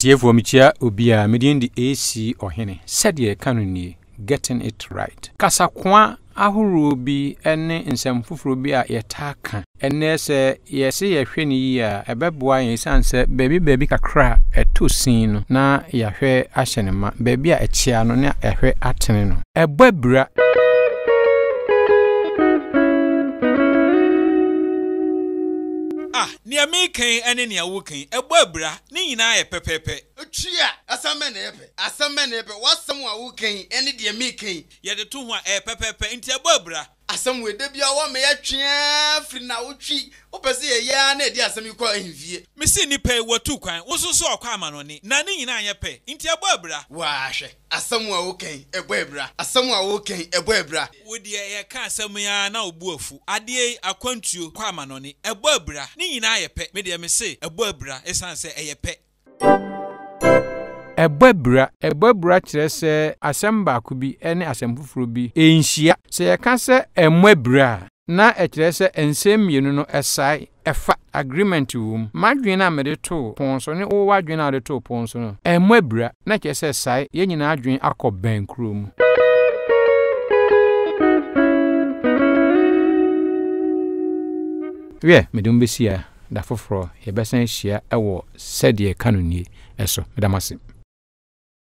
Atiefoɔ mekyia obiara, me din de AC Ɔhene. Sɛdeɛ yɛka no nie, Getting it right. Kasakoa ahoroɔ bi ne nsɛm foforɔ bi a yɛtaa ka. Ɛnnɛ sɛ yɛse yɛhwɛ no yie a, ɛbɛboa yɛn ɛsiane sɛ baabi baabi kakra a ɛtɔ sin no na yɛahwɛ ahyɛ no ma, baabi a ɛkyea no na yɛahwɛ atene no. Ɛbɔ abira. Ah, nea mereka yi ne nea woreka yi, ɛbɔ abira, ne nyinaa yɛ pɛpɛɛpɛ. Twi a, asɛm bɛn na ɛyɛ pɛ? Asɛm bɛn na ɛyɛ pɛ? W'asɛm a woreka yi ne deɛ mereka yi. Yɛde to ho a, ɛyɛ pɛpɛɛpɛ, enti ɛbɔ abira. Asɛm wei, da biara woama yɛatwe ara firi nnawotwe. Wopɛ sɛ yɛyɛ ara na yɛde asɛm yi kɔ ahemfie. Mese nnipa yi, wɔatu kwan, wo nso so ɔkɔ amanɔne, na ne nyinaa nyɛ pɛ, enti ɛbɔ abira. Wo ara hwɛ, asɛm a woreka yi, ɛbɔ abira. Asɛm a woreka yi, ɛbɔ abira. Wo deɛ yɛka asɛm yi ara na wo bo afu. Adeɛ yi, akwantuo, kɔ amanɔne, ɛbɔ abira. Ne nyinaa yɛ pɛ. Me deɛ mese ɛbɔ abira ɛsiane sɛ ɛyɛ pɛ. Ɛbɔ abira. Ɛbɔ abira kyerɛ sɛ asɛm baako bi ne asɛm foforɔ bi nhyia. Sɛ yɛka sɛ ɛmmɔ abira a, na ɛkyerɛ sɛ nsɛm mmienu no ɛsae, ɛfa, agreement wɔ mu. M'adwene a mede too pon so ne wo w'adwene a wode too pon so no, ɛmmɔ abira, na ɛkyerɛ sɛ ɛsae, yɛn nyinaa adwene akɔ bɛn koro mu. Wiɛ, mede mo bɛsi ha. Da foforɔ yɛbɛsan ahyia wɔ Sɛdeɛ Ɛka No Nie so. Meda mo ase.